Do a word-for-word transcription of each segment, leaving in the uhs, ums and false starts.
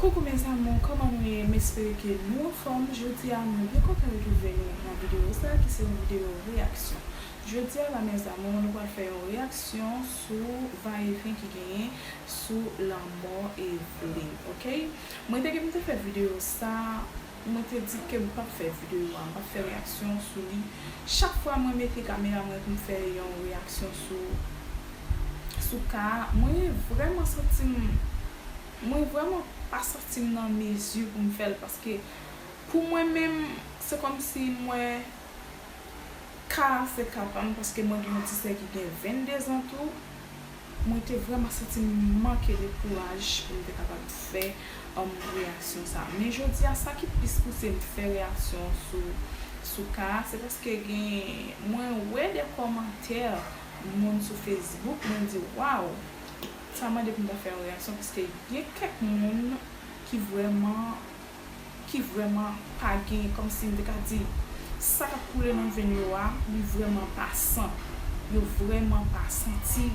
Coucou mes amours, kòman nou ye? M espere ke nou anfòm. Jodi a, mwen byen kontan retwouve nou nan videyo sa ki se yon videyo reyaksyon. Jodi a la, mes amours, nou pral fè yon reyaksyon sou vayevyen ki genyen sou lanmò Eveline, oke? Mwen te gen pou m te fè videyo sa, mwen te di ke m p ap fè videyo a, m p ap fè reyaksyon sou li. Chak fwa mwen mete kamera mwen pou m fè yon reyaksyon sou, sou ka a, mwen vrèman santi m, mwen vrèman pa santi m nan mezi pou m fè l, paske pou mwen menm, se kòmsi m wè ka a se ka pa m, paske mwen gen yon ti sè ki gen venndezan tou. Mwen te vrèman santi m manke de kouraj pou m te kapab fè, um, reyaksyon sa. Men jodi a, sa ki plis pouse m fè reyaksyon sou, sou ka a, se paske gen, mwen wè de kòmantè moun sou Facebook, mwen di, waw, sa mande pou m ta fè yon reyaksyon, paske gen kèk moun ki vrèman, ki vrèman pa gen, kòmsi m te ka di, sa k ap koule nan venn yo a, li vrèman pa san. Yo vrèman pa santi.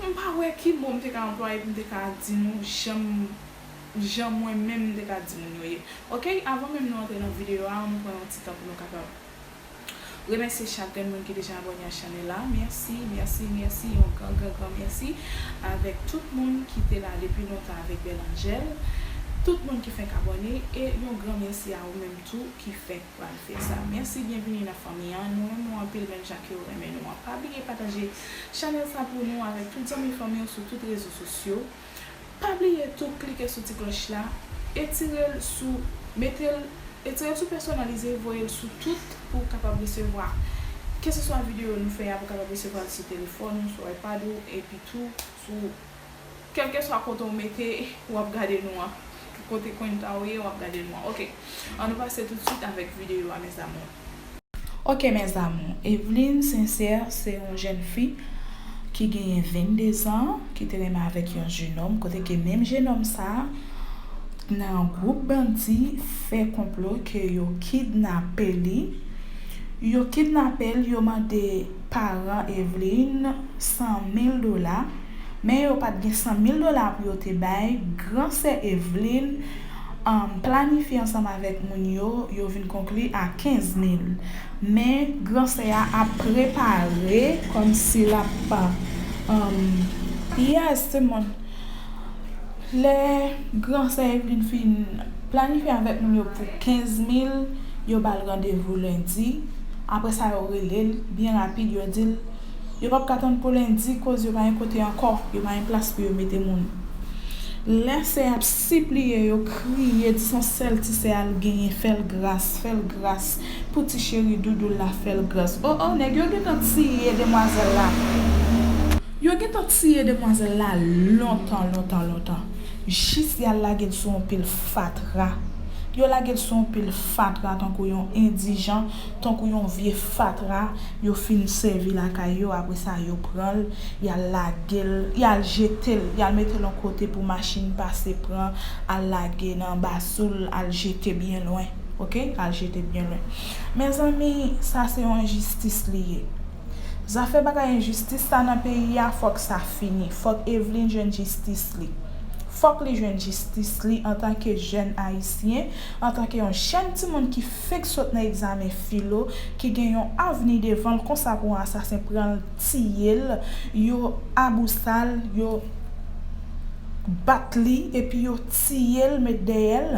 M pa wè ki mo m te ka anplwaye pou m te ka di nou jan m, jan mwen menm m te ka di moun yo ye. Oke, avan menm nou antre nan videyo a, nou pran yon ti tan pou nou kapab remèsye chak grenn moun ki deja abòne a chanèl la. Mèsi, mèsi, mèsi, yon gran, gran, gran mèsi avèk tout moun ki te la depi lontan avèk Bèl Angèl. Tout moun ki fenk abòne, e yon gran mèsi a ou menm tou ki fenk pral fè sa. Mèsi, byenvini nan fanmi an. Nou renmen w anpil, menm jan ke w renmen nou an. Pa bliye pataje chanèl sa pou nou avèk tout zanmi fanmi w sou tout rezo sosyo. Pa bliye tou klike sou ti klòch la, etire l sou, mete l, etire l sou pèsonalize, voye l sou tout pou w kapab resevwa, keseswa videyo nou fè a, pou w kapab resevwa l sou telefòn ou, sou iPad ou, epi tou sou, kèlkeswa kote w mete, w ap gade nou an. Kote kwen ta w ye, w ap gade nou an. Oke, ann nou pase toutswit avèk videyo a, mes amours. Oke, mes amours, Eveline Sincère se yon jèn fi ki genyen venndezan, ki te renmen avèk yon jenòm, kote ke menm jenòm sa a, nan gwoup bandi, fè konplo ke yo kidnape li. Yo kidnape l, yo mande paran Eveline san mil dola, men yo pa t gen san mil dola pou yo te bay. Gran sè Eveline, um, planifye ansanm avèk moun yo, yo vin konkli a kenz mil. Men gran sè a ap prepare kòmsi l ap, um, yes, tout moun. Lè gran sè Eveline fin planifye avèk moun yo pou kenz mil, yo ba l randevou lendi. Apre sa, yo rele l byen rapid, yo di l yo p ap ka tann pou lendi, koz yo pa gen kote ankò, yo pa gen plas pou yo mete moun. Lè sè a ap sipliye yo, kriye, di se yon sèl ti sè a l genyen, fè l gras, fè l gras, pou ti cheri doudou l la, fè l gras. O, o, nèg yo gentan tiye demwazèl la. Yo gentan tiye demwazèl la lontan, lontan, lontan. Jis y al lage l sou yon pil fatra. Yo lage l sou yon pil fatra tankou yon endijan, tankou yon vye fatra. Yo fin sèvi lakay yo, apre sa yo pran l, y al lage l, y al jete l, y al mete l yon kote pou machin pase pran, al lage nan basou l, al jete byen lwen. Oke? Al jete byen lwen. Mezanmi, sa se yon enjistis li ye. Zafè bagay enjistis sa nan peyi a, fòk sa fini. Fòk Eveline jwenn jistis li. Fòk li jwenn jistis li antanke jèn ayisyen, antanke yon jèn timoun ki fenk sot nan egzamen filo, ki gen yon avni devan l, konsa pou yon asasen pran l, tiye l, yo abousa l, yo bat li, epi yo tiye l, met dèyè l.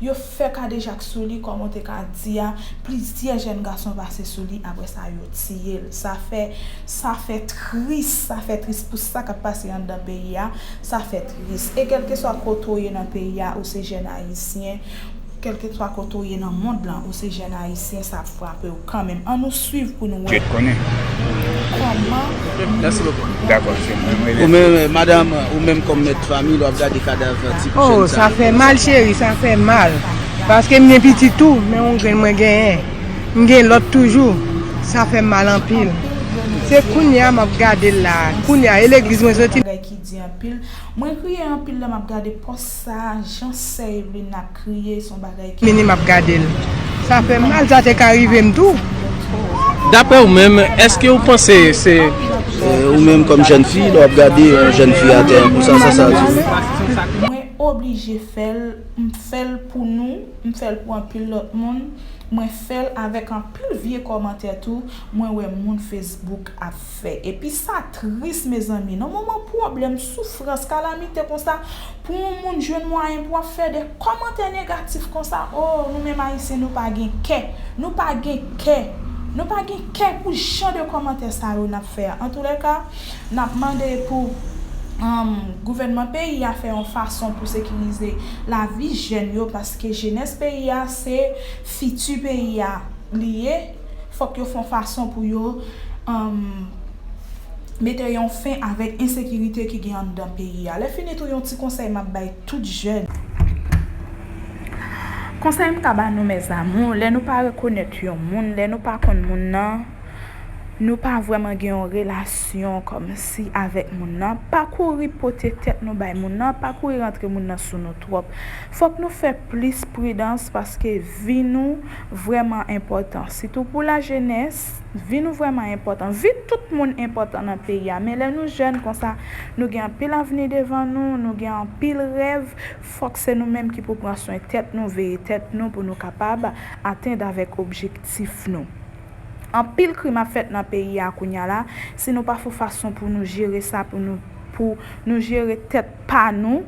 Yo fè kadejak sou li, kòman w te ka di a, plizyè jèn gason pase sou li, apre sa yo tiye l. Sa fè, sa fè tris, sa fè tris pou sa k ap pase anndan peyi a, sa fè tris. E kèlkeswa kote w ye nan peyi a, ou se jèn ayisyen, kèlkeswa kote w ye nan mond lan, ou se jèn ayisyen, sa ap frape w kanmenm. Ann nou swiv pou nou wè kòman. Mèsi bokou. Dakò, se mwen, mwen. Ou menm, madanm, ou menm kòm mèt fanmi, lè w ap gade kadav ti jèn sa a. Oh, sa fè mal, cheri, sa fè mal. Paske m gen pitit tou, men yon grenn mwen genyen. M gen lòt toujou. Sa fè m mal anpil. Se kounye a m ap gade l la. Kounye a, e legliz mwen soti. Bagay ki di anpil. Mwen kriye anpil lè m ap gade pòs sa, jan sè Eveline ap kriye, se yon bagay ki. Mini m ap gade l. Sa fè m mal, sa te ka rive m tou. Daprè w menm, èske w panse se. E, ou menm kòm jèn fi, lè w ap gade yon jèn fi atè, pou sa, sa, sa di. Mwen oblije fè l, m fè l pou nou, m fè l pou anpil lòt moun, mwen fè l avèk anpil vye kòmantè tou, mwen wè moun Facebook ap fè. Epi sa tris, mezanmi. Nan moman pwoblèm, soufrans, kalamite konsa, pou yon moun jwenn mwayen pou ap fè de kòmantè negatif konsa, oh, nou menm Ayisyen, nou pa gen kè. Nou pa gen kè. Nou pa gen kè pou jan de kòmantè sa yo n ap fè a. Antoulèka, n ap mande pou, um, gouvènman peyi a fè yon fason pou sekirize lavi jèn yo, paske jenès peyi a se fiti peyi a li ye. Fòk yo fè yon fason pou yo, um, mete yon fen avèk ensekirite ki gen anndan peyi a. Lè fini tou, yon ti konsèy m ap bay tout jèn. Konsèy m ka ba nou, mes amours, lè nou pa rekonèt yon moun, lè nou pa konn moun nan, nou pa vrèman gen yon relasyon kòmsi avèk moun nan, pa kouri pote tèt nou bay moun nan, pa kouri rantre moun nan sou nou twòp. Fòk nou fè plis pridans paske vi nou vrèman enpòtan. Sitou pou lajenès, vi nou vrèman enpòtan. Vi tout moun enpòtan nan peyi a. Men lè nou jèn konsa, nou gen anpil avni devan nou, nou gen anpil rèv. Fòk se nou menm ki pou pran swen tèt nou, veye tèt nou pou nou kapab atenn avèk objektif nou. Anpil krim ap fèt nan peyi a kounye a la. Si nou pa fè fason pou nou jere sa, pou nou, pou nou jere tèt pa nou,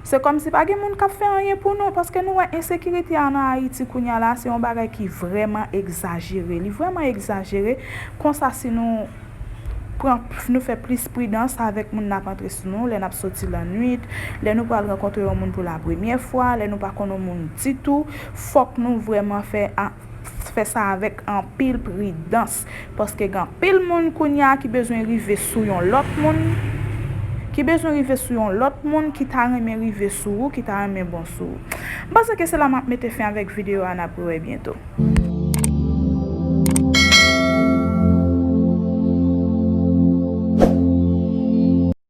se kòmsi pa gen moun k ap fè anyen pou nou, paske nou wè ensekirite a nan Ayiti kounye a la, se yon bagay ki vrèman egzajere. Li vrèman egzajere. Konsa, si nou pran, nou fè plis pridans avèk moun n ap antre sou nou, lè n ap soti lannwit, lè nou pral rankontre yon moun pou la premyè fwa, lè nou pa konn yon moun ditou, fòk nou vrèman fè a, fè sa avèk anpil pridans, paske gen anpil moun kounye a ki bezwen rive sou yon lòt moun, ki bezwen rive sou yon lòt moun ki ta renmen rive sou ou, ki ta renmen bon sou ou. M panse ke se la m ap mete fen avèk videyo a, n ap rewè byento.